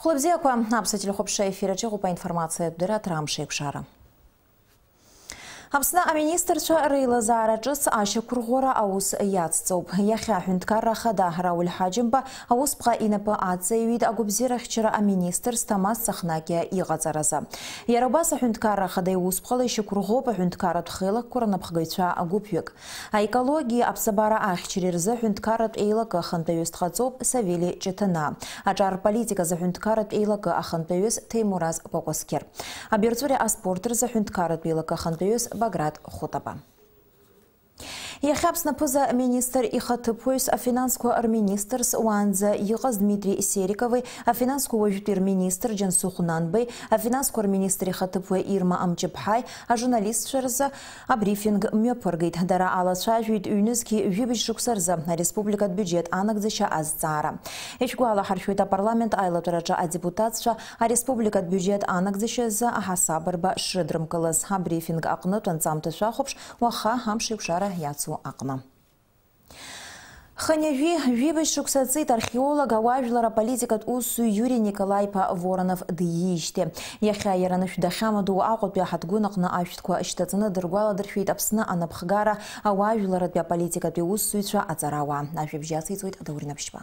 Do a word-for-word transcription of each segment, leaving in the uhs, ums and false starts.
Хәлыбзиақәа, аԥсуа телехәаԥшра ефир аҿы иҟоуп аинформациатә дырраҭара Амш еиқәшара. Аԥсны аминистрцәа реилазаара ҿыц ашьақәырӷәӷәара аус иацҵоуп. Иахьа аҳәынҭқарра ахада Рауль Ҳаџьымба аусԥҟа инапы аҵаҩит агәабзиарахьчара аминистр Сҭамаз Цахнакиа иҟаҵаразы. Иара убас аҳәынҭқарра ахада иусԥҟала ишьақәырӷәӷәоуп аҳәынҭқарратә хеилакқәа рнапхгаҩцәа гәыԥҩык. Аекологиеи аԥсабара ахьчареи рзы аҳәынҭқарратә еилакы ахантәаҩыс дҟаҵоуп Савели Ҷыҭанаа. Аҿар политиказы аҳәынҭқарратә еилакы ахантәаҩыс Ҭемураз Кәакәасқьыр. Абиарҵәыреи аспорт рзы аҳәынҭқарратә еилакы ахантәаҩыс Баграт Хәытапа. Иахьа Аԥсны аԥыза министр ихаҭыԥуаҩс, афинансқәа рминистрс уаанӡа иҟаз Дмитри Серикови, афинансқәа уажәтәи рминистр Џьансыхә Нанбеи, афинансқәа рминистр ихаҭыԥуаҩ Ирма Амҷыԥҳаи, ажурналистцәа рзы абрифинг мҩаԥыргеит. Дара алацәажәеит ҩнызқьи жәибжь шықәса рзы ареспубликатә биуџьет анагӡашьа азҵаара. Ишәгәалаҳаршәоит, апарламент аилатәараҿы адепутатцәа ареспубликатә биуџьет анагӡашьа азы аҳасабырба шрыдрымкылаз. Абрифинг аҟнытә анҵамҭа шәахәаԥш уаха амш еиқәшара иацу аҟны. Хынҩажәи жәибжь шықәса ҵит археолог, ауаажәлар аполитикатә усзуҩ Иури Николаи-иԥа Воронов диижьҭеи. Иахьа иара анышә дахьамадоу Аҟәатәи аҳаҭгәын аҟны ашәҭқәа шьҭаҵаны дыргәаладыршәеит Аԥсны анапхгара ауаажәларратәи аполитикатәи усзуҩцәа аҵарауаа. Ажәабжь иациҵоит Даур Инаԥшьба.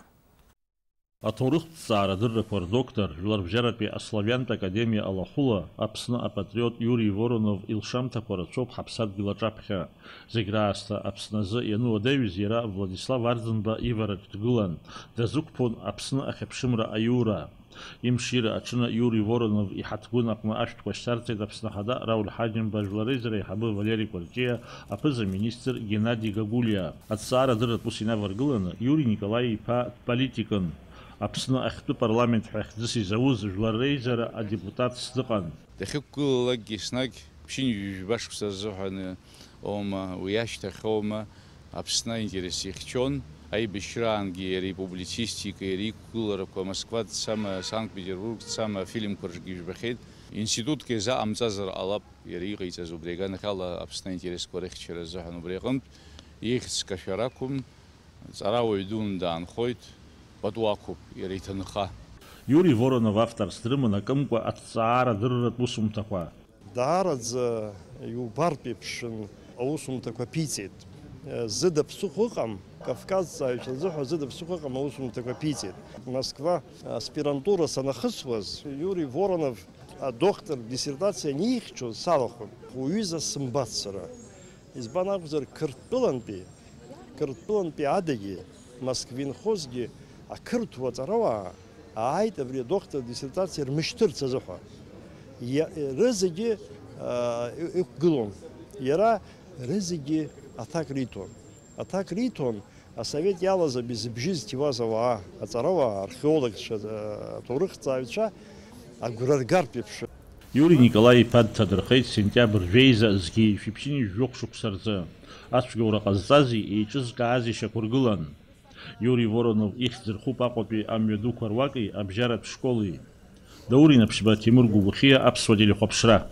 Аҭоурыхҭҵаара адыррақәа рдоктор, Жәларбжьаратәи аславиантә академиа алахәыла, Аԥсны апатриот Иури Воронов илшамҭақәа рацәоуп ҳаԥсадгьыл аҿаԥхьа. Зегь раасҭа Аԥсны азы иануадаҩыз иара Владислав Арӡынба ивараҿ дгылан, дазықәԥон Аԥсны ахьыԥшымра аиура. Имшира аҽны Иури Воронов иҳаҭгәын аҟны ашәҭқәа шьҭарҵеит Аԥсны Ахада Рауль Ҳаџьымба, Жәлар Реизара аиҳабы Валери Кәарҷиа, аԥыза-министр Геннади Гагулиа. Аҭҵаара адырратә ус инаваргыланы, Иури Николаи-иԥа дполитикын. Аԥсны ахьтәы парламент ҳәа хьӡыс изауз Жәлар Реизара адепутатс дыҟан. Дахьықәгылалакгьы еснагь ԥшьынҩажәи жәба шықәса азыҳәаны аума, уи ашьҭахь аума, Аԥсны аинтерес ихьчон. Аибашьраангьы иара ипублицистика, иара иқәгыларақәа Москва дцама, Санкт-Петербург дцама, афильмқәа рҿгьы ижәбахьеит. Институтк иазаҟамҵазар ҟалап иара иҟаиҵаз убри аганахьала Аԥсны аинтересқәа рыхьчара азыҳәан. Убри аҟынтә ихьӡ кашәар ақәым, ҵарауаҩ дуны даанхоит, пату ақәуп иара иҭынха. Иури Воронов авторс дрыман акымкәа аҭҵаара адырратә усумҭақәа. Даараӡа иубартә еиԥшын аусумҭақәа ԥиҵеит. Зыда ԥсыхәа ыҟам, кавказҵааҩцәа рзыҳәа зыда ԥсыхәа ыҟам аусумҭақәа ԥиҵеит. Москва аспирантура санахысуаз, Иури Воронов адоктор диссертациа анихьчоз салахәын. Уҩыза сымбац сара. Избан акәзар, Қырҭтәылантәи, Қырҭтәылантәи адагьы, Москва инхозгьы ақырҭуа аҵарауаа ааит абри адоктор диссертациа рмышьҭырц азыҳәа. Иа-, рызегьы, аа, и-, иқәгылон. Иара рызегьы аҭак риҭон. Аҭак риҭон асовет иалаз абри зыбжьы зҭиуаз ауаа, аҵарауаа, археологцәа, аҭоурыхҭҵааҩцәа агәра ргартә еиԥш. Иури Николаи-иԥа дҭадырхеит сентиабр жәеиза зқьи жәшәи ԥшьынҩажәи жәохә шықәса рзы. Ацәгьоура ҟазҵази еиҿызкаази шьақәыргылан. Иури Воронов ихьӡ рхуп Аҟәатәи амҩадуқәа руаки абжьаратә школи. Даур Инаԥшьба, Ҭемыр Гәыгәхиа, Аԥсуа телехәаԥшра.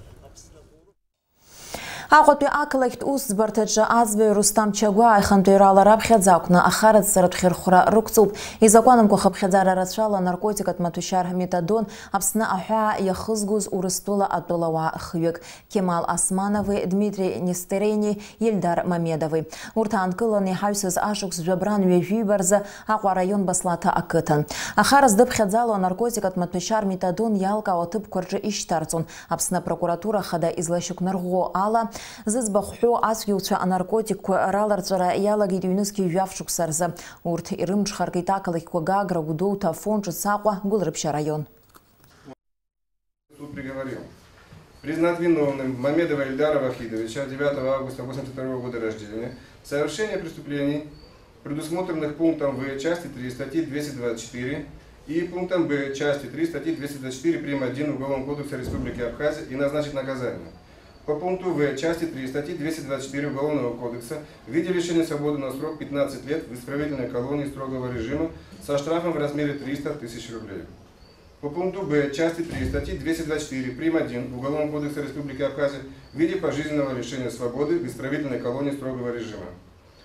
Аҟәатәи ақалақьтә усӡбарҭаҿы аӡбаҩ Рустам Чагәаа ихантәаҩрала раԥхьаӡа акәны ахараҵаратә хьырхәра рықәҵоуп. Изакәанымкәа хыԥхьаӡара рацәала анаркотикатә маҭәашьар метадон Аԥсны аҳәаа иахызгоз Урыстәыла атәылауаа хҩык, Кемал Османови, Дмитри Нестерени, Ельдар Мамедови. Урҭ аанкыланы иҳаҩсыз ашықәс жәабран ҩажәиба рзы Аҟәа араион Баслаҭа ақыҭан. Ахара здыԥхьаӡало анаркотикатә маҭәашьар метадон иалкаау аҭыԥқәа рҿы ишьҭарҵон. Аԥсны апрокуратура ахада излашьақәнарӷәӷәо ала, зыӡбахә ҳәоу ацәгьоуцәа анаркотикқәа раларҵәара иалагеит ҩнызқьи жәаф шықәса рзы. Урҭ ирымҽхаркит ақалақьқәа Гагра, Гәдоуҭа, Афон, Ҿыц Аҟәа, Гәылрыԥшь араион. Суд приговорил признать виновным Мамедова Ильдара Вахидовича, девятого августа восемьдесят второго года рождения, в совершении преступлений, предусмотренных пунктом В части три статьи двести двадцать четыре и пунктом Б части три статьи двести двадцать четыре прим. Один Уголовного кодекса Республики Абхазия и назначить наказание. По пункту В части три статьи двести двадцать четыре Уголовного кодекса в виде лишения свободы на срок пятнадцать лет в исправительной колонии строгого режима со штрафом в размере триста тысяч рублей. По пункту Б части три статьи двести двадцать четыре прим. Один Уголовного кодекса Республики Абхазия в виде пожизненного лишения свободы в исправительной колонии строгого режима.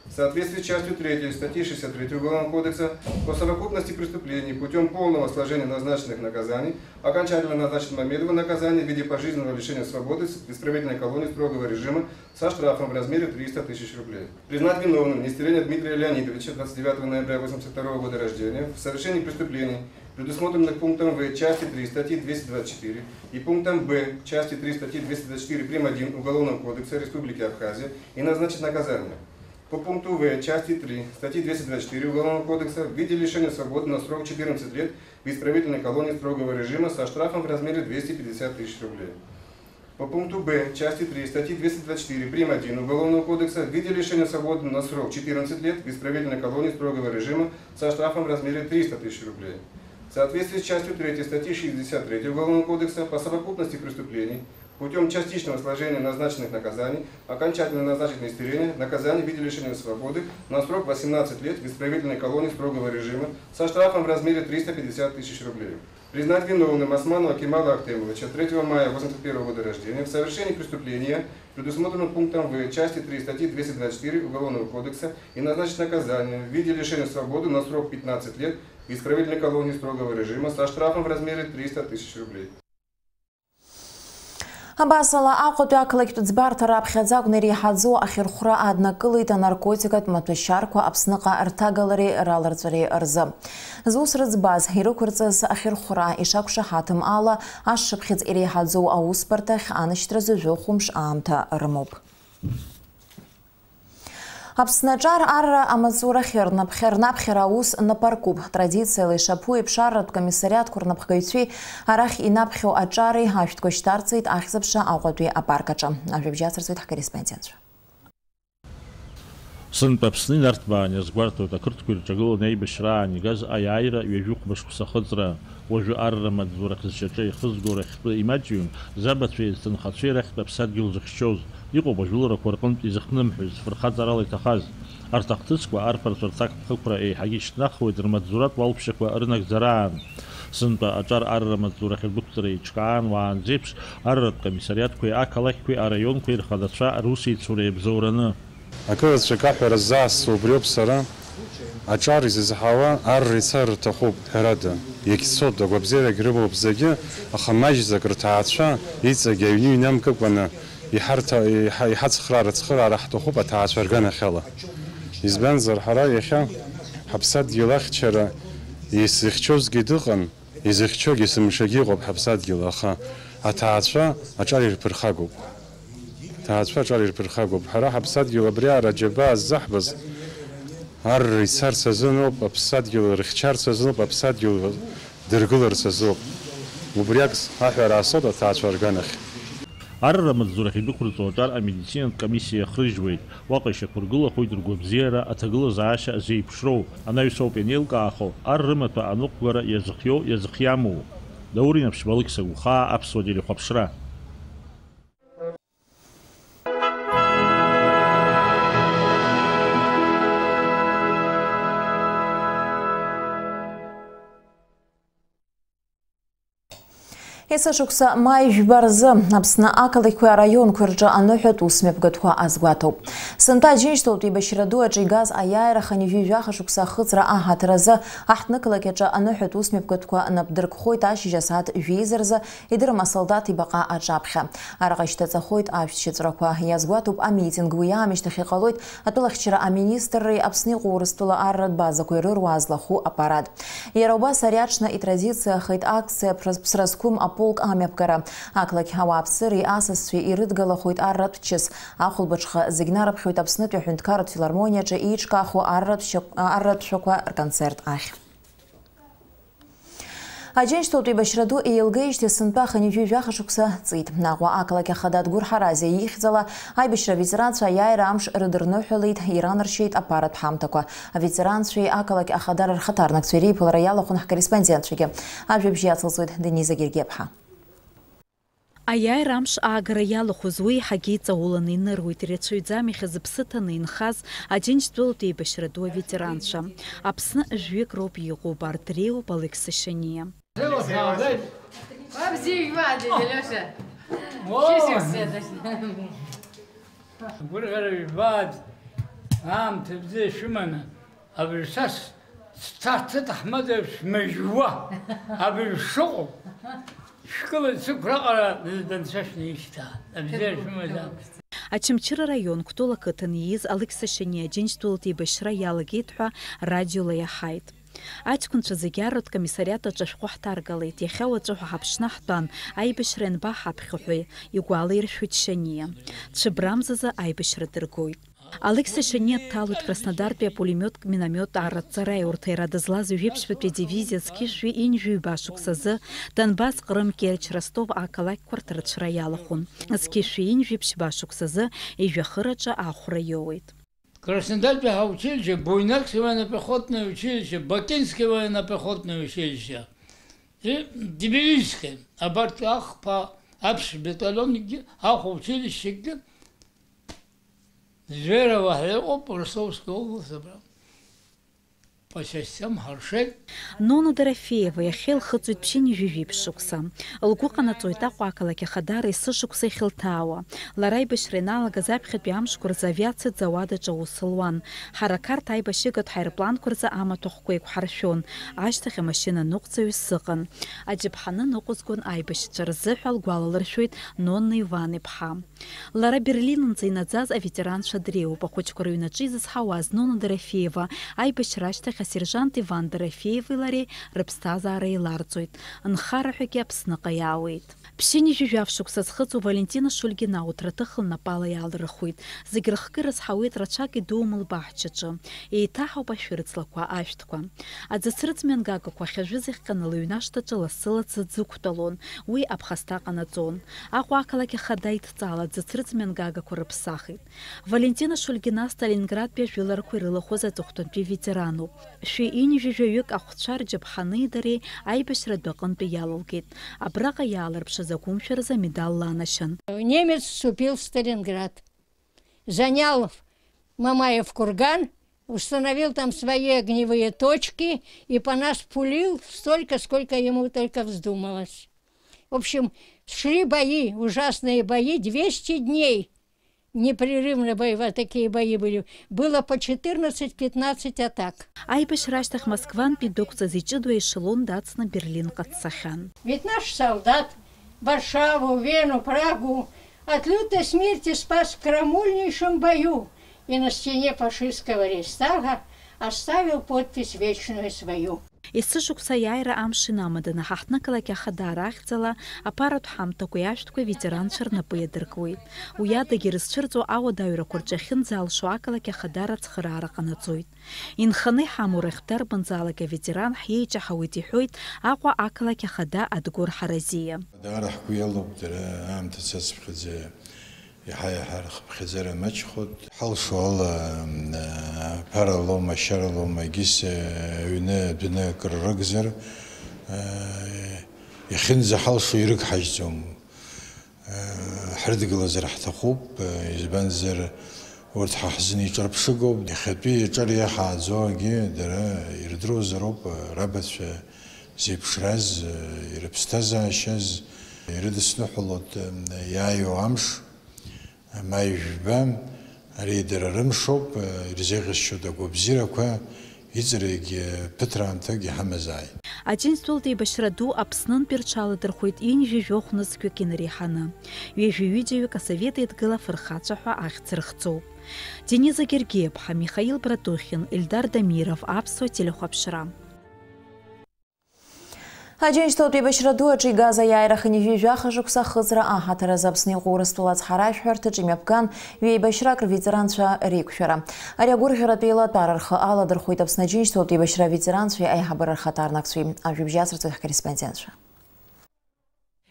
В соответствии с частью третьей статьи шестьдесят третьей Уголовного кодекса по совокупности преступлений путём полного сложения назначенных наказаний окончательно назначить Мамедову наказание в виде пожизненного лишения свободы с исправительной колонии строгого режима со штрафом в размере триста тысяч рублей. Признать виновным Нестеренко Дмитрия Леонидовича, двадцать девятого ноября восемьдесят второго года рождения, в совершении преступлений, предусмотренных пунктом В части три статьи двести двадцать четыре и пунктом Б части три статьи двести двадцать четыре прим. один Уголовного кодекса Республики Абхазия, и назначить наказание. По пункту В части три статьи двести двадцать четыре Уголовного кодекса в виде лишения свободы на срок четырнадцать лет в исправительной колонии строгого режима со штрафом в размере двести пятьдесят тысяч рублей. По пункту Б части три статьи двести двадцать четыре прим. один Уголовного кодекса в виде лишения свободы на срок четырнадцать лет в исправительной колонии строгого режима со штрафом в размере триста тысяч рублей. В соответствии с частью третьей статьи шестьдесят третьей Уголовного кодекса по совокупности преступлений путём частичного сложения назначенных наказаний окончательно назначить Нестеренко наказание в виде лишения свободы на срок восемнадцать лет в исправительной колонии строгого режима со штрафом в размере триста пятьдесят тысяч рублей. Признать виновным Османова Кемала Ахтемовича, третьего мая восемьдесят первого года рождения, в совершении преступления, предусмотренного пунктом В части три статьи двести двадцать четыре Уголовного кодекса, и назначить наказание в виде лишения свободы на срок пятнадцать лет в исправительной колонии строгого режима со штрафом в размере триста тысяч рублей. Абасала, Аҟәатәи ақалақьтә ӡбарҭа раԥхьаӡа акәны иреиҳаӡоу ахьырхәра аднакылеит анаркотикатә маҭәашьарқәа Аԥсныҟа рҭагалареи раларҵәареи рзы. Зус рыӡбаз, ирықәырҵаз ахьырхәра ишақәшаҳаҭым ала, ашшыԥхьыӡ иреиҳаӡоу аусбарҭахь анашьҭразы жәохә мш аамҭа рымоуп. Аԥсны аҿар арра амаҵурахь рнаԥхьа-, рнаԥхьара аус напаркуп. Традициала ишаԥу еиԥш, арратә комиссариатқәа рнапхгаҩцәеи арахь инаԥхьо аҿареи ашәҭқәа шьҭарҵеит Ахьӡ-аԥша Аҟәатәи апарк аҿы. Ажәабжь ацырҵоит ҳкорреспондентцәа. Сынтәа Аԥсны инарҭбаан иазгәарҭоит, ақырҭқәа ирҿагыланы аибашьраан игаз аиааира ҩажәи хәба шықәса ахыҵра. Уажәы арра маҵзура ахьызшьаҿа ихызго рахьтәы имаҷҩым, забацәеи зҭынхацәеи рахьтә аԥсадгьыл зыхьчоз. Иҟоуп ажәыларақәа рҟынтә изыхнымҳәыз, фырхаҵарала иҭахаз. Арҭ ахҭысқәа арԥарцәа рҭакԥхықәра еиҳагьы ишьҭнахуеит рмаҵзуратә уалԥшьақәа рынагӡараан. Сынтәа аҿар арра маҵзура ахьыргәыдҵара еиҿкаан уаанӡеиԥш арратә комиссариатқәеи ақалақьқәеи араионқәеи рхадацәа русеицура иабзоураны. Акы рацәак аҳәара ззаасҵо убриоуп сара, аҿар изызҳауа арра ицар рҭахуп, ҳәарада, иагьцоит, агәабзиарагь рымоуп зегьы, аха маҷӡак рҭаацәа иҵегь аҩны инамкыкәаны иҳарҭа-, иҳа-, иҳацхраара, ацхыраара ҳҭахуп аҭаацәа рганахьала. Избанзар, ҳара иахьа ҳаԥсадгьыл ахьчара изыхьчозгьы дыҟан, изыхьчогьы есымшагьы иҟоуп ҳаԥсадгьыл, аха аҭаацәа аҿар ирԥырхагоуп. Аҭаацәа аҿар ирԥырхагоуп. Ҳара ҳаԥсадгьыл абриаҟара аџьабаа ззаҳбаз арра ицарц азыноуп, аԥсадгьыл рыхьчарц азыноуп, аԥсадгьыл дыргыларц азоуп. Убриак аҳәара аасоит аҭаацәа рганахь. Арра маҵзура ахьдәықәырҵо аҿар амедицинатә комиссиа иахрыжьуеит. Уаҟа ишьақәыргылахоит ргәабзиара, аҭагылазаашьа зеиԥшроу. Анаҩсоуп ианеилкаахо, ар рымаҭәа аныҟәгара иазыхиоу, иазыхиамоу. Даур Инаԥшьба, Алықьса Гәхаа, Аԥсуа телехәаԥшра. Есышықәса маи жәба рзы Аԥсны ақалақьқәеи араионқәеи рҿы аныҳәатә усмҩаԥгатәқәа азгәаҭоуп. Сынтәа Аџьынџьтәылатәи еибашьра ду аҿы игаз аиааира хынҩажәи жәаха шықәса ахыҵра аҳаҭыр азы аҳҭнықалақь аҿы аныҳәатә усмҩаԥгатәқәа нап дыркхоит ашьыжь асааҭ жәеиза рзы идырым асолдаҭ ибаҟа аҿаԥхьа. Араҟа ишьҭаҵахоит ашәҭшьыҵәрақәа. Иазгәаҭоуп, амитинг уи аамышьҭахь иҟалоит атәылахьчара аминистрреи Аԥсны иҟоу Урыстәыла арратә базақәеи рыруаа злахәу аппарат. Иара убас ари аҽны итрадициахеит акциа Ԥра-, Ԥсра зқәым аполк амҩаԥгара. Ақалақь ауааԥсыреи асасцәеи ирыдгалахоит арратә чыс. Ахәылбыҽха зегь нарыԥхьоит Аԥснытәи аҳәынҭқарратә филармониаҿы еиҿкаахо арратә шьа-, арратә шәақәа рконцерт ахь. Аџьынџьтәылатә еибашьра ду еилгеижьҭеи сынтәа хынҩажәи жәаха шықәса ҵит. Аҟәа ақалақь ахада Адгәыр Ҳаразиа ихьӡала аибашьра аветеранцәа аиааира амш рыдырныҳәалеит, иранаршьеит аԥаратә ҳамҭақәа. Аветеранцәеи ақалақь ахадара рхаҭарнакцәеи реиԥылара иалахәын ҳкорреспондентцәагьы. Ажәабжь иацылҵоит Дениза Гергиаԥҳа. Аиааира амш аагара иалахәыз уи еиҳагьы иҵауланы иныруеит, ирацәаҩӡам иахьазыԥсы ҭаны инхаз Аџьынџьтәылатәи еибашьра ду аветеранцәа. Аԥсны жәҩык роуп иҟоу, убарҭ дреиуоуп Алықьса Шаниа. Абзиа жәбааӡеит, Алиоша. Шьыжьымзеи? Гәырӷьара жәбааӡ. Аамҭа бзиа шәыманы, абри са сцарц аҭаҳмада шәмажәуа, абри шыҟоу, шәкыла сықәра аҟара данцәа шәнеишьҭаа, абзиара шәымазаап. Очамчыра араион Кәтол ақыҭан ииз Алықьса Шьаниа Аџьынџьтәылатә еибашьра иалагеит ҳәа радиола иаҳаит. Аҷкәынцәа зегьы арратә комиссариат аҿы ашәҟәы ҳҭаргалеит, иахьа уаҵәы ҳәа ҳаԥшны ҳтәан, аибашьра ианбаҳаԥхьо ҳәа игәалаиршәоит Шьаниа. Цәыбрамзазы аибашьра дыргоит. Алықьса Шьаниа дҭалоит Краснодартәи апулемиот-миномиот арраҵара аиурҭа иара дызлаз ҩажәи ԥшьбатәи адивизиа зқьи шәи ҩынҩажәи ҩба шықәсазы Донбасс, Ҟрым, Керчь, Ростов ақалақьқәа рҭарцәра иалахәын. Зқьи шәи ҩынҩажәи ԥшьба шықәсазы ижәҩахыраҿы ахәра иоуеит. Краснодартәи ҳаучилище, Буйнакское военно-пехотное училище, Бакинское военно-пехотное училище, и Тбилисское, абарҭ ахԥа аԥшь батальонгьы, ахә училищегьы Зверево ҳәа иҟоуп, Ростовская область, абра. По частям ҳаршеит. Нона Дорофеева иахьа илхыҵуеит ԥшьынҩажәи жәиԥшь шықәса. Лгәы ҟанаҵоит Аҟәа ақалақь ахадара есышықәса иахьылҭаауа. Лара аибашьра ианалагаз аԥхьатәи амшқәа рзы авиациатә зауад аҿы аус луан. Ҳара Қарҭ аибашьыгатә ҳаирпланқәа рзы амаҭәахәқәа еиқәҳаршәон, ашьҭахь амашьына ныҟәцаҩыс сыҟан. Аџьаԥҳаны ныҟәызгон аибашьцәа рзы ҳәа лгәалалыршәоит Нонна Иван-иԥҳа. Лара Берлинынӡа инаӡаз аветеранцәа дреиуоуп. Ахәыҷқәа рыҩнаҿы изызҳауаз Нона Дорофеева аибашьра ашьҭахь асержант Иван Дорофееви лареи рыԥсҭазаара еиларҵоит. Нхара ҳәагьы Аԥсныҟа иаауеит. Ԥшьынҩажәи жәаф шықәса зхыҵуа Валентина Шульгина ауҭраҭых лнапала иаалырхуеит. Зегь рыхкы ирызҳауеит рацәак идуым лбаҳчаҿы. Еиҭаҳауп ашәырҵлақәа, ашәҭқәа. Аӡыцрыҵ мҩангагақәа ахьажәыз иахҟьаны лыҩны ашҭаҿы лассы-лассы дзықәтәалон. Уи аԥхасҭа ҟанаҵон. Аҟәа ақалақь ахада идҵала аӡыцрыҵ мҩангагақәа рыԥсахит. Валентина Шульгина Сталинградтәи ажәыларақәа ирылахәыз аҵыхәтәантәи ветерануп. Шәи ҩынҩажәи жәаҩык ахәцәа рџьаԥҳани дареи аибашьратә аҟынтәи иалалгеит. Абраҟа иаалырԥшыз агәымшәаразы амедал ланашьан. Немец вступил в Сталинград. Занял Мамаев курган, установил там свои огневые точки и по нас пулил столько, сколько ему только вздумалось. В общем, шли бои, ужасные бои, двести дней. Непрерывно бои, вот такие бои были. Было по четырнадцать-пятнадцать атак. Аибашьра ашьҭахь Москвантәи дықәҵаз иҷыдоу аешелон дацны Берлинҟа дцахьан. Ведь наш солдат Варшаву, Вену, Прагу от лютой смерти спас в крамольнейшем бою и на стене фашистского рейхстага оставил подпись вечную свою. Есышықәса аиааира амш инамаданы, ҳаҳҭнықалақь ахадара ахьӡала аԥаратә ҳамҭақәеи ашәҭқәеи аветеранцәа рнапы иадыркуеит. Уи адагьы ирызцәырҵуа ауадаҩрақәа рҿы ахьынӡалшо ақалақь ахадара ацхыраара ҟанаҵоит. Инханы иҳамоу рахь дарбанзаалак аветеран ҳиеиҷаҳауеит, иҳәоит Аҟәа ақалақь ахада Адгәыр Ҳаразиа. Даара ҳгәы иалоуп дара аамҭа цацыԥхьаӡа. Иаҳа-иаҳа рхыԥхьаӡара маҷхоит. Ҳалшо ала, м, аԥара лоума, ашьара лоума, егьыс, аҩны, адәны акыр рыгзар, иахьынӡаҳалшо ирыгҳажьӡом. Ҳрыдгылазар ҳҭахуп, избанзар, урҭ ҳа ҳзын иҿырԥшыгоуп. Иахьатәи аҿар иаҳааӡогьы дара ирдыруазароуп, рабацәа зеиԥшраз, ирыԥсҭазаашьаз, ирыдысныҳәалоит, м, иааиуа амш. Маи жәба, ари дара рымшоуп, ирзеиӷьасшьоит агәабзиарақәа, иҵегьы ԥыҭраамҭак иҳамазааит. Аџьынџьтәылатә еибашьра ду Аԥснынтәи рҽаладырхәеит ҩынҩажәи жәохә нызқьҩык инареиҳаны. Ҩажәи ҩыџьаҩык асовет еидгыла афырхацәа ҳәа ахьӡ рыхҵоуп. Дениза Гергиаԥҳа, Михаил Братухин, Ельдар Дамиров, Аԥсуа телехәаԥшра. Аџьынџьтәылатә еибашьра ду аҿы игаз аиааира хынҩажәи жәаха шықәса ахыҵра аҳаҭыр азы Аԥсны иҟоу Урыстәыла ацҳаражәҳәарҭаҿы имҩаԥган ҩеибашьрак рветеранцәа реиқәшәара. Ари агәырӷьаратә еилатәара рхы аладырхәеит Аԥсны Аџьынџьтәылатә еибашьра аветеранцәеи аиҳабыра рхаҭарнакцәеи. Ажәабжь иацырҵоит ҳкорреспондентцәа.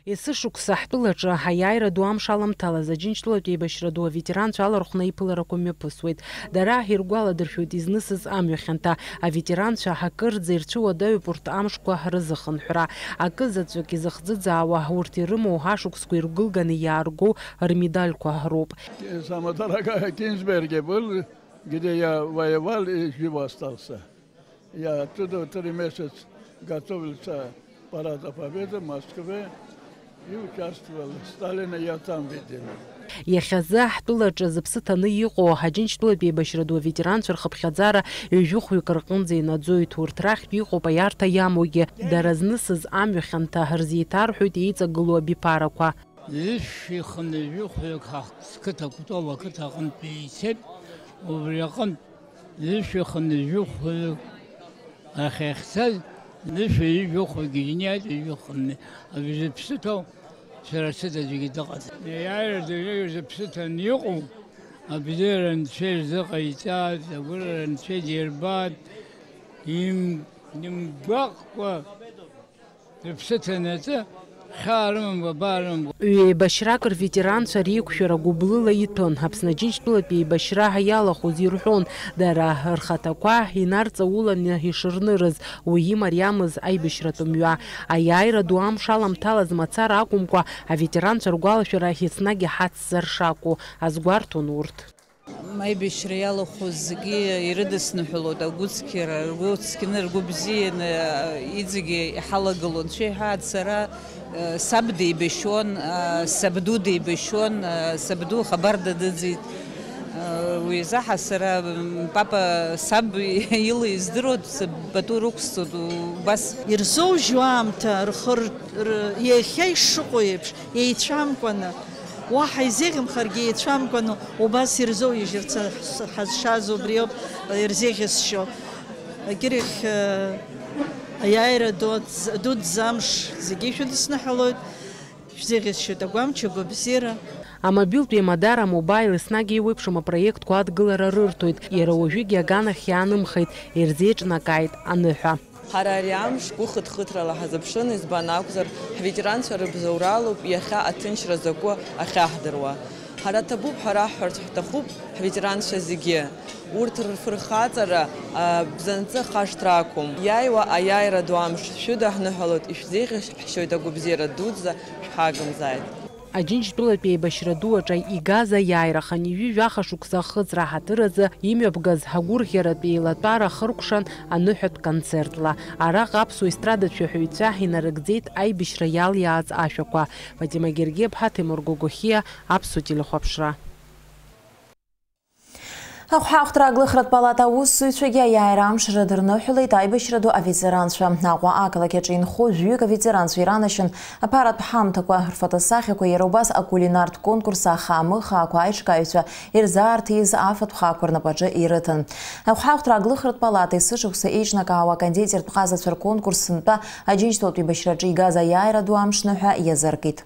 Есышықәса ҳтәылаҿы аиааира ду амш аламҭалаз Аџьынџьтәылатә еибашьра ду аветеранцәа алархәны аиԥыларақәа мҩаԥысуеит. Дара иргәаладыршәоит изнысыз амҩа хьанҭа. Аветеранцәа акырӡа ирцәыуадаҩуп урҭ амшқәа рызыхынҳәра. Акы заҵәык изыхӡыӡаауа урҭ ирымоу ашықәсқәа иргәылганы иаарго рмедальқәа роуп. Самое дорогое Кенигсберге был, где я воевал и жив остался. Я оттуда три месяца готовился к Параду Победы в Москве и участвовал. Сталина я там видел. Иахьазы ҳтәылаҿы зыԥсы ҭаны иҟоу Аџьынџьтәылатәи еибашьра ду аветеранцәа рхыԥхьаӡара ҩажәи хәҩык рҟынӡа инаӡоит. Урҭ рахьтә иҟоуп аиарҭа иамоугьы, дара знысыз амҩа хьанҭа рзеиҭарҳәоит еиҵагылоу абиԥарақәа. Ҩышәи хынҩажәи хәҩык ҳа ҳқыҭа Кәтол ақыҭа аҟынтә еицеит, убри аҟынтә ҩышәи хынҩажәи хәҩык ахьахьцаз, ҩышәи ҩажәи хәҩык иниаит, ҩажәи хынҩажәи. Абри зыԥсы ҭоу сара сыда аӡәгьы дыҟаӡам. Иааира дырҩегьых зыԥсы ҭаны иҟоу, абзиара Анцәа изыҟаиҵааит, агәырӷьара Анцәа идирбааит, им-, имгәаҟкәа Рыԥсы ҭанаҵы, хьаа рымамкәа, баа рымамкәа. Ҩеибашьрак рветеранцәа реиқәшәара гәыблыла иҭәын. Аԥсны Аџьынџьтәылатәи еибашьра ҳәа иалахәыз ирҳәон, дара рхаҭақәа инарҵауланы ишырнырыз, уи имариамыз аибашьратә мҩа. Аиааира ду амш аламҭалаз мацара акәымкәа, аветеранцәа ргәалашәара еснагь иҳацзар шакәу азгәарҭон урҭ. Аибашьра иалахәыз зегьы ирыдысныҳәалоит, агәыцқьара, ргәы цқьаны, ргәы бзианы, иҵегьы иҳалагылон. Шәеиҳәааит, сара, саб деибашьуан, сабду деибашьуан, сабду хабар дадыӡит. Уи азы ҳа сара, папа саб ила издыруа, саб пату рықәсҵоит, убас. Ирзоужьуа аамҭа рхы р-, р-, иахьа ишыҟоу еиԥш, еицәамкәаны, уаҳа изеиӷьымхаргьы еицәамкәаны убас ирзоуижьырц ҳазшаз убриоуп ирзеиӷьасшьо. Егьырахь, аиааира ду-, дуӡӡа амш зегьы шәыдысныҳәалоит, шәзеиӷьасшьоит агәамч, агәабзиара. Амобилтә еимадара, амобаил, еснагь еиуеиԥшым апроектқәа адгылара рырҭоит, иара уажәыгьы аганахь иаанымхеит, ирзеиҿнакааит аныҳәа. Ҳара ари амш гәыхыҭхыҭрала ҳазыԥшын, избан акәзар, ҳветеранцәа рыбзоуралоуп иахьа аҭынчра закәу ахьаҳдыруа. Ҳара ҭабуп ҳәа раҳҳәарц ҳҭахуп ҳветеранцәа зегьы. Урҭ рфырхаҵара, а, бзанҵы хашҭра ақәым. Иааиуа аиааира ду амш шәыда ҳныҳәалоит, ишәзеиӷьасшьоит агәабзиара дуӡӡа шәҳагымзааит. Аџьынџьтәылатәи еибашьра ду аҿы игаз аиааира хынҩажәи жәаха шықәса ахыҵра аҳаҭыр азы имҩаԥгаз агәырӷьаратә еилатәара ахыркәшан аныҳәатә концертла. Араҟа аԥсуа естрадатә шәаҳәаҩцәа инарыгӡеит аибашьра иалиааз ашәақәа. Фатима Гергиаԥҳа, Ҭемыр Гогохиа, Аԥсуа телехәаԥшра. Ахәҳахәҭра аглыхратә палата аусзуҩцәагьы аиааира амш рыдырныҳәалеит аибашьра ду аветеранцәа. Аҟәа ақалақь аҿы инхо жәаҩык аветеранцәа иранашьан аԥаратә ҳамҭақәа, рфотосахьақәа, иара убас акулинартә конкурс ахаа-мыхаақәа аиҿкааҩцәа ирзаарҭиз афатә хаақәа рнапаҿы ирыҭан. Ахәҳахәҭра аглыхратә палата есышықәса еиҿнакаауа акондитертә ҟазацәа рконкурс сынтәа Аџьынџьтәылатә еибашьраҿы игаз аиааира ду амш ныҳәа иазыркит.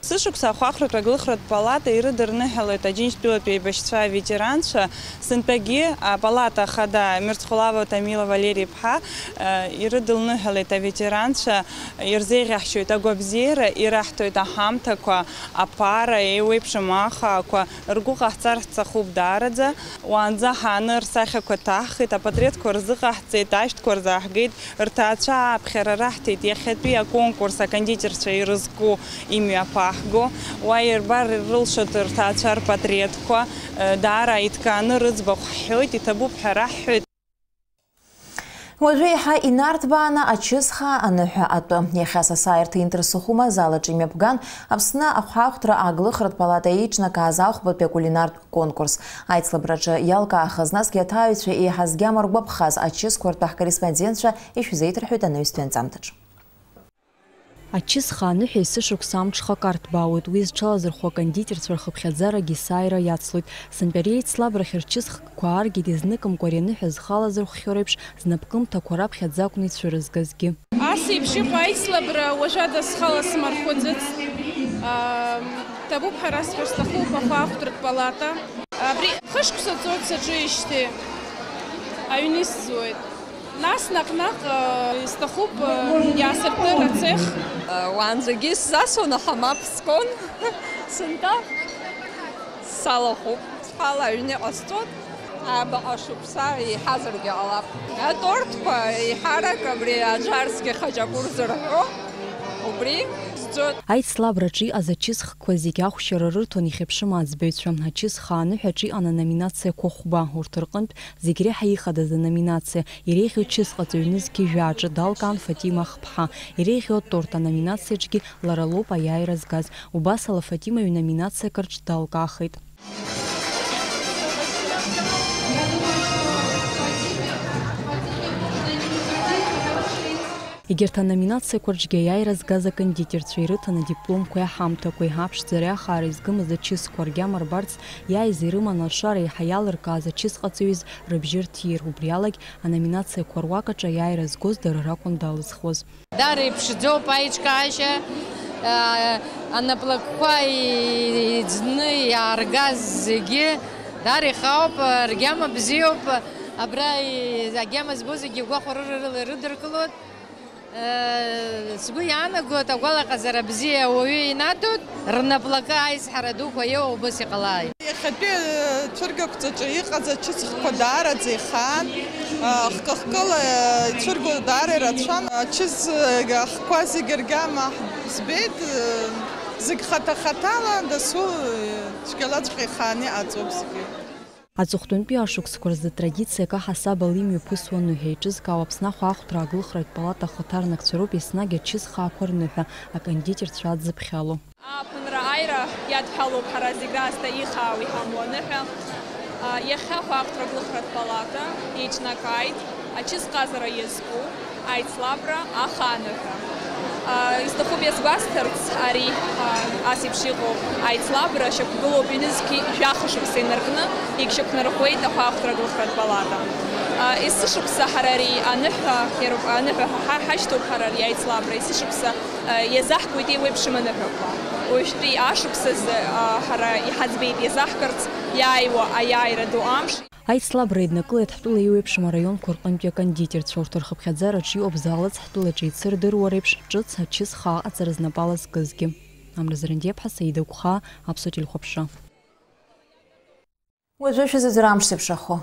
Сышықәса ахәаахәҭратә аглыхратә палата ирыдырныҳәалоит Аџьынџьтәылатәи еибашьцәа аветеранцәа, сынтәагьы апалата ахада Мирцхәлава Тамила Валери-иԥҳа, э, ирыдылныҳәалеит аветеранцәа, ирзеиӷьаҳшьоит агәабзиара, ираҳҭоит аҳамҭақәа, аԥара, еиуеиԥшым ахаақәа, ргәы ҟаҳҵар ҳҭахуп даараӡа. Уаанӡа ҳааны рсахьақәа ҭаҳхит, апатреҭқәа рзыҟаҳҵеит, ашәҭқәа рзааҳгеит. Рҭаацәа ааԥхьара раҳҭеит иахьатәи аконкурс акондитерцәа ирызку имҩаԥаҳго. Уа ирбар ирылшоит рҭаацәа рпатреҭқәа, даара иҭкааны рыӡбахә ҳҳәоит, иҭабуп ҳәа раҳҳәоит. Уажәы еиҳа инарҭбааны ачысхаа аныҳәа атәы. Иахьа сасааирҭа инҭырсыхума азал аҿы имҩаԥган Аԥсны ахәҳахәҭра аглыхратә палата еиҿнакааз ахәбатәи акулинартә конкурс. Аицлабраҿы иалкаахаз, насгьы аҭааҩцәа еиҳа згьама ргәаԥхаз ачысқәа ртәы ҳкорреспондентцәа ишәзеиҭарҳәоит анаҩстәи анҵамҭаҿы. Ачысхаа аныҳәа есышықәса амҽхак арҭбаауеит, уи зҽалазырхәуа акондитерцәа рхыԥхьаӡарагьы есааира иацлоит. Сынтәа ари аицлабрахь рчысхкқәа ааргеит, изныкымкәа ари аныҳәа зхы алазырхәхьоу реиԥш, знапкымҭақәа раԥхьаӡа акәны ицәырызгазгьы. Ас еиԥш иҟоу аицлабра уажәада схала сымархәаӡыцт. Ам, ҭабуп ҳәа расҳәар сҭахуп ахәаахәҭратә палата. Абри хышықәса ҵуеит саҿижьҭеи аҩны исзуеит. Нас наҟ-наҟ, э, исҭахуп, э, иаасыртыр ацех. Уаанӡагьы исзасуан, аха мап скуан. Сынтәа салахәуп. Схала аҩны иҟасҵоит. Абаҟа шықәса еиҳазаргьы ҟалап. Атортқәа еиҳарак абри аӡәарцгьы хаҷапур зырҳәо, убри. Аицлабраҿы иҟаз ачысхқәа зегьы ахәшьара рырҭон ихьыԥшым аӡбаҩцәа. Ачысха аныҳәаҿы иҟан аноминациақәа хәба, урҭ рҟынтә зегь реиҳа ихадаз аноминациа иреиӷьу чысҟаҵаҩ нызқьи жәааҿы далкаан Фатима Ахԥҳа, иреиӷьу аторт аноминациаҿгьы лара лоуп аиааира згаз. Убас ала Фатима ҩноминациак рҿы далкаахеит. Егьырҭ аноминациақәа рҿгьы аиааира згаз акандидатцәа ирыҭан адипломқәеи аҳамҭақәеи, аԥшӡареи ахаареи згымыз ачысқәа ргьама рбарц иааиз ирыман алшара еиҳа иалыркааз ачысҟаҵаҩыз рыбжьы рҭир, убриалагь аноминациақәа руак аҿы аиааира згоз дара ракәын далызхуаз. Дара иԥшӡоуп аиҿкаашьа, аа, анаплакқәа иӡны иааргаз зегьы дара ихаауп, ргьама бзиоуп, абра и-, агьама збо зегьы гәахәарыла ирыдыркылоит. Сгәы иаанагоит, агәалаҟазара бзиа ауаҩы инаҭоит, рнаплакы аизҳара дуқәа иоуа убыс иҟалааит. Иахьатәи, э, цәыргақәҵаҿы иҟаз ачысхқәа даараӡа ихаан, э, хкы-хкыла, э, ицәырго даара ирацәан. Ачыс, э, ахқәа зегьы ргьама збеит, э, зегь хаҭа-хаҭала дасу, э, цәгьалаҵәҟьа ихааны иҟаҵоуп зегьы. Аҵыхәтәантәи ашықәсқәа рзы традициак аҳасабала имҩаԥысуа аныҳәа еиҿызкаау Аԥсны ахәаахәҭра аглыхратә палата ахаҭарнакцәа роуп еснагь ачыс хаақәа рныҳәа акандидатцәа адзыԥхьало. Ааԥынра аира иадҳәалоуп ҳара зегь раасҭа ихаау иҳамоу аныҳәа. Иахьа ахәаахәҭра аглыхратә палата еиҿнакааит ачысҟазара иазку аицлабра ахааныҳәа. Исҭахуп иазгәасҭарц, ари, ас еиԥш иҟоу аицлабра шьақәгылоуп ҩнызқьи жәаха шықәса инаркны, егьшьақәнарӷәӷәеит ахәаахәҭра аглыхратә палата. Есышықәса ҳара ари аныҳәа, аныҳәа ҳа-, ҳашьҭоуп ҳара ари аицлабра, есышықәса иазаҳкуеит еиуеиԥшым аныҳәақәа. Уажәтәи ашықәсазы ҳара иҳаӡбеит иазаҳкырц иааиуа аиааира ду амш. Аицлабра еиднакылеит ҳтәыла еиуеиԥшым араионқәа рҟынтәи акандидатцәа, урҭ рхыԥхьаӡараҿы иҟоуп залац ҳтәылаҿы еицырдыруа реиԥш ҿыц ачыс хаа аҟаҵара знапала зкызгьы. Амра Зарандиаԥҳа, Саида Гәхаа, Аԥсуа телехәаԥшра. Уажәы шәазыӡырҩ амш зеиԥшрахо.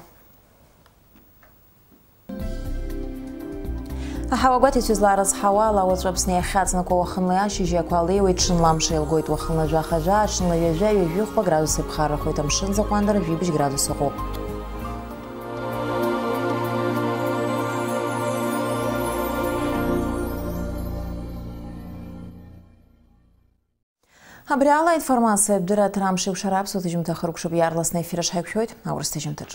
Аҳауа гәаҭеицәа зларыцҳауа ала, уаҵәы Аԥсны иахьаҵанакуа уахынла ашьыжьы ақәа леиуеит, ҽынла амш еилгоит, уахынла жәаха-жәаа, ҽынла ҩажәа-ҩажәихәба градус иԥхаррахоит, амшын закәандараҿы жәибжь градус ыҟоуп. Абри ала аинформациатә дырраҭара амш еиқәшара аԥсуа ҭыжьымҭа хыркәшоуп, иаарласны аефир аҿы ҳаиқәшәоит аурыс ҭыжьымҭаҿ.